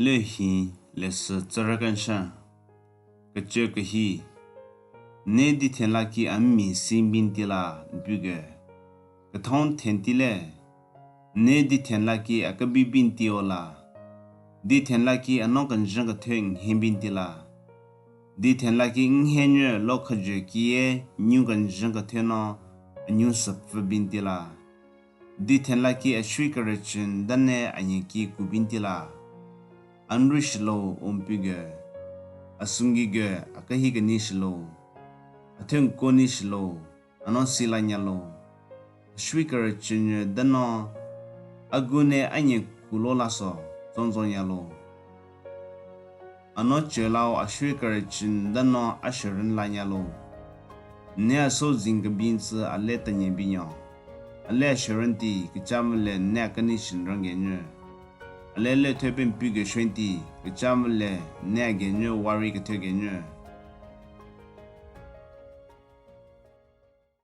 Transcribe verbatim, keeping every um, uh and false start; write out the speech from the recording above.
Lehin lesü tsürü kenshen. Kecü kehi. Ne dithenla ki a mi sinbin tila npüge. Kethon thentile. Ne dithenla ki a kebibin tiola. Dithenla ki a no kenjen kethe nhenbin tila. Dithenla ki nhenye lo khajü kiye nyu kenjen kethe no a nyu sepfü bin tila. Dithenla ki a shwi kerüchün dane a nye ki kubin tila. Anru shilo o npüge. A sungige a kehi keni shilo. A thün koni shilo. A no sila nyalo. A shwi kerüchün dano a gu ne a nye kulo laso zonzon yalo. A no chülao a shwi kerüchün dano a shürün la nyalo. Ne a so zing kebin tsü a le tenye binyo. A le a shürün ti kecha mvü le ne a keni shinrang genyü. A le le thü ben pü ge shwen ti kecha mvü le ne a genyü wari kethe genyü.